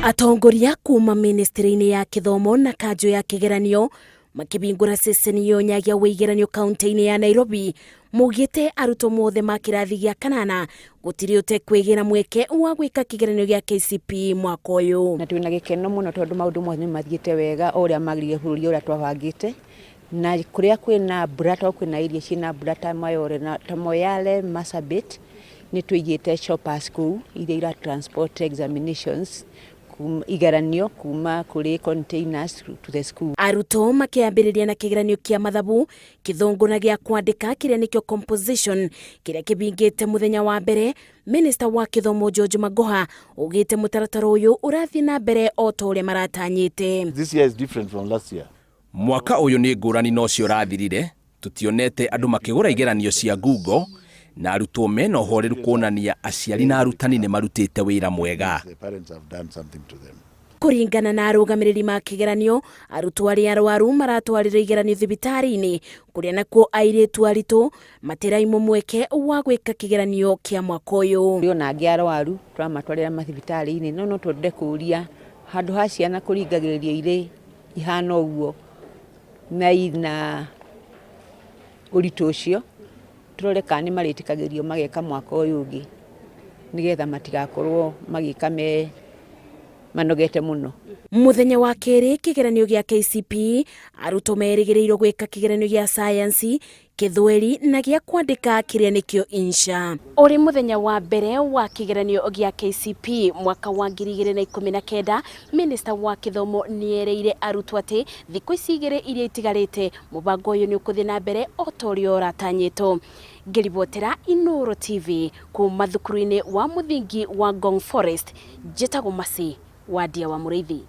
Atongoria kuma ministry-inĩ ya gĩthomo na kanjũ ya kĩgeranio makĩhingũra ceceni ya ũnyagia wa igeranio kaunti-inĩ ya Nairobi maugĩte arutwo mothe ma kĩrathi gĩa kanana gũtirĩ ũtekwĩgĩra mweke wa gwĩka kĩgeranio gĩa KCPE mwaka ũyũ. Na twĩna gĩkeno mũno tondũ maũndũ mothe nĩ mathiĩte wega o ũrĩa magĩrĩire bũrũri ũrĩa twabangĩte. Na kũrĩa kwĩna mbura tondũ kwĩna area ciĩna mbura ta Mayore na ta Moyale, Marsabit, nĩ tũigĩte choppers kũu iria ira transport examinations igeranio kuma kũrĩ containers to the school. Arutwo makĩambĩrĩria na kĩgeranio kĩa mathabu, kĩthũngũ na gĩa kwandĩka kĩrĩa nĩkĩo composition kĩrĩa kĩbingĩte mũthenya wa mbere. Minista wa gĩthomo George Magoha augĩte mũtaratara ũyũ ũrathiĩ na mbere o ta ũrĩa maratanyĩte. This year is different from last year. Mwaka ũyũ nĩ ngũrani na ũcio ũrathirire. Tũtionete andũ makĩgũra igeranio cia ngungo na arutwo mena ũhoreru, kuonania aciari na arutani nĩ marutĩte wĩra mwega. The parents have done something to them. Kũringana na arũgamĩrĩri ma kĩgeranio, arutwo arĩa arwaru maratwarĩrwo igeranio thibitarĩ-inĩ, kũrĩa nakuo airĩtu aritũ matiraimwo mweke wa gwĩka kĩgeranio kĩa mwaka ũyũ. Kũrĩ ona angĩ arwaru tũramatwarĩra mathibitarĩ-inĩ, no no twende kũria handũ ha ciana kũringagĩrĩrio irĩ ihana ũguo na ina ũritũ ũcio, tũrore kana nĩ marĩtĩkagĩrio mageka mwaka ũyũ ũngĩ nĩgetha matigakorwo magĩka me manogete mũno. Mũthenya wa kerĩ kĩgeranio gĩa KCPE, arutwo merĩgĩrĩirwo gwĩka kĩgeranio gĩa sayansi, gĩthweri na gĩa kwandĩka kĩrĩa nĩkĩo insha. Ũrĩ mũthenya wa mbere wa kĩgeranio gĩa KCPE mwaka wa 2019, minista wa gĩthomo nĩereire arutwo atĩ thikũ ici 2 iria itigarĩte mũbango ũyũ nĩ ũkũthiĩ na mbere o ta ũrĩa ũratanyĩtwo. Ngĩribotera Inooro TV kuma thukuru-inĩ wa mũthingi wa Ngong Forest, njĩtagwo Mercy Wandia wa Mũrĩithi.